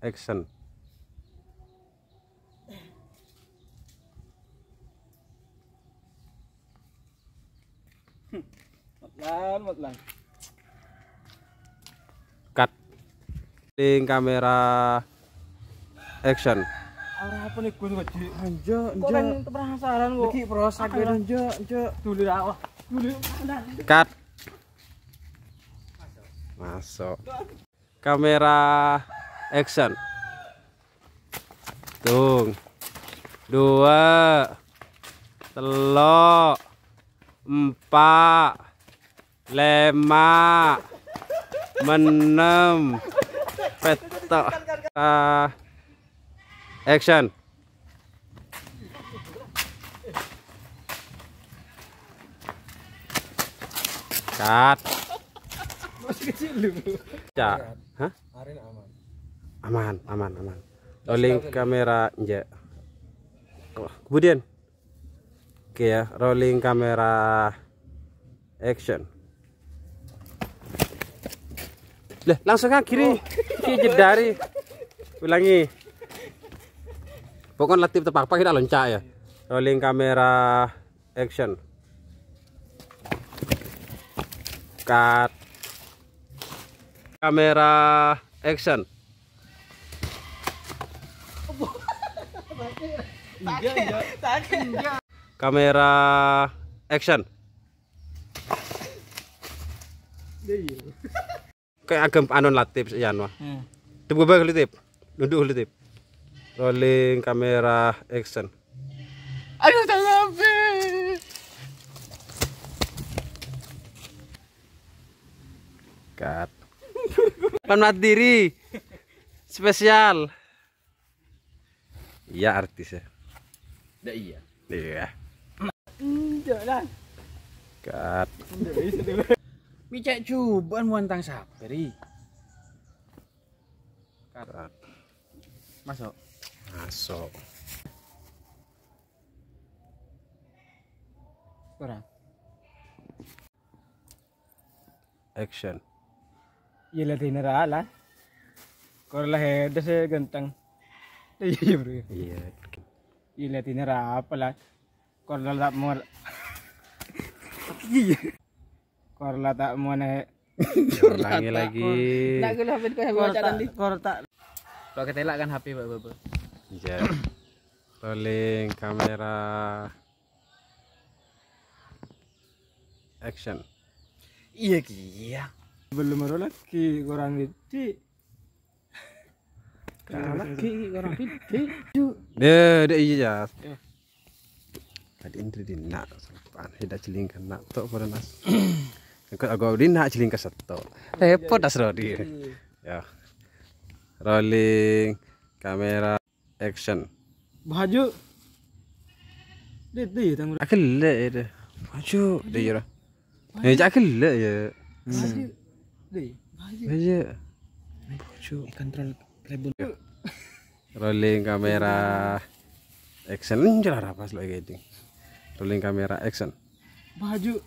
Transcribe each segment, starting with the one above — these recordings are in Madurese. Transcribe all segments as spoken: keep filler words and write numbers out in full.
action. Lan, lan. Cut. Rolling kamera, action. Arapa nèko, Gus? Enjâ', kok enjâ'. Kan penasaran kok. Lagi perosak, enjâ', enjâ'. Dulu ra, wah. Dulu. Cut. Masuk. Kamera, action. Tung. Dua. Tello'. Empa'. Lèma'. Ennem. Pètto'. Ah, action. Cut. Masih kecil lu. Cak. Hah? Arin aman. Aman, aman, aman. Rolling kamera, enjâ'. Oh, kemudian. Oke ya, rolling kamera, action. Lah, langsung akhiri. Ki jedari. Ulangi. Pokoknya latip tepapa kita loncat ya. Rolling kamera, action. Cut. Kamera, action. Kamera, action. Kayak agam anon latip yan wah. Hmm. Tep gua balik tip. Nunduk dulu tip. Rolling kamera, action. Aduh, tak sampai. Cut. Hormat diri. Spesial. Iya, artis ya. Ndak iya. Iya. Enggak lah. Cut. Enggak bisa dulu. Mi cek cobaan muantang sabar, i. Cut. Masuk. Masuk. Kurang. Action. Iya, ladina ra lah. Kor lah ada sih ganteng. Iya, bro. Iya. Iya, ladina ra apa lah. Kor lah tak mau. Iya. Kor lah tak mau nih. Ulangi lagi. Nak gue lah, kor tak, kor tak. Kalau ketelak kan H P, Pak, Bapak. Iya. Rolling kamera. Action. Iya, iya. Belum ada lagi kurang gede. Kurang lagi, kurang gede. Deh, deh, iya, ya. Tadi indri di nak, sopan. Tidak celingkan nak, tok pada nas. Engko aku di nak celingkan setok. Repot das Rodi. Ya. Rolling kamera. Action. Baju. Deh, deh, tang. Agelle ya deh. Baju deh ya. Ya cak agelle ya. Baju. Deh, baju. Baju. Baju. Kontrol tribun. Rolling kamera. Action. Enjar apa sih lo kayak gini? Rolling kamera action. Baju.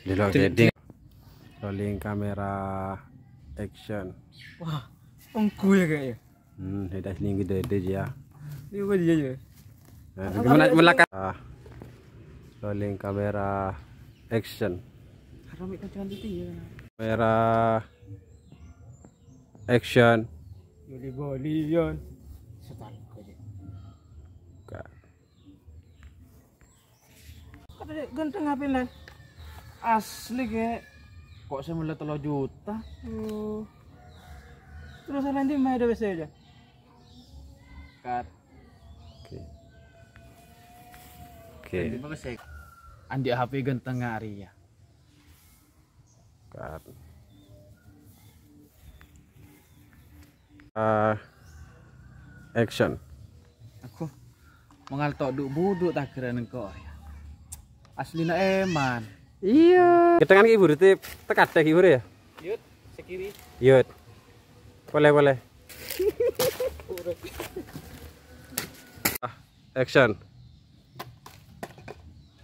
Dulu gede. Rolling kamera action. Wah, ongku ya kayaknya. Hmm, ada asli gede-gede ya. Ini apa dia ya? Nah, gimana melekat? Ah. Rolling kamera action. Karena mereka jangan itu ya. Kamera action. Boli-bolian. Setan aja. Kak. Kata dia ganteng apa, Lan? Asli, Kek. Kok saya mulai tello juta? Oh. Terus nanti main ada biasa aja. Cut. Oke. Oke. Jadi bagus ya. Anjak H P ganteng hari ya. Cut. Eh, action. Aku mengal tok duk buduk tageran engko ya. Aslina eman. Iya. Ketengan ki buru tip, tekadek ki buru ya? Yud, sekiri. Yud. Boleh, boleh. Ah, action.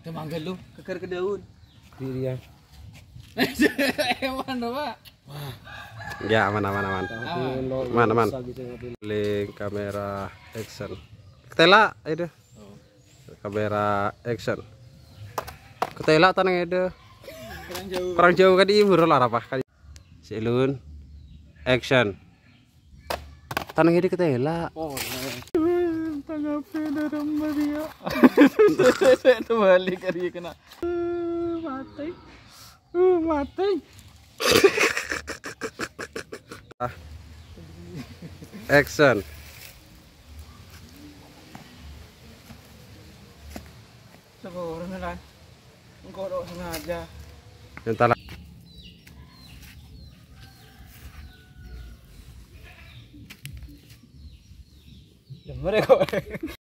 Udah manggil lu, keker ke daun. Iya. Eman, Pak. Wah. Ya, aman, aman, aman. Aman, aman. Link kamera action. Ketela, ayo deh. Kamera action. Ketela tanang ede. Perang jauh kan ibu lah apa kan. Silun. Action. Tanang ede ketela. Oh, tanggapi dalam Maria. Itu balik kali kena. Mati. Uh, mati. Ah. Action. Sakurang lah. Engko' tok sengaja. Yang tala. Ya, mereka.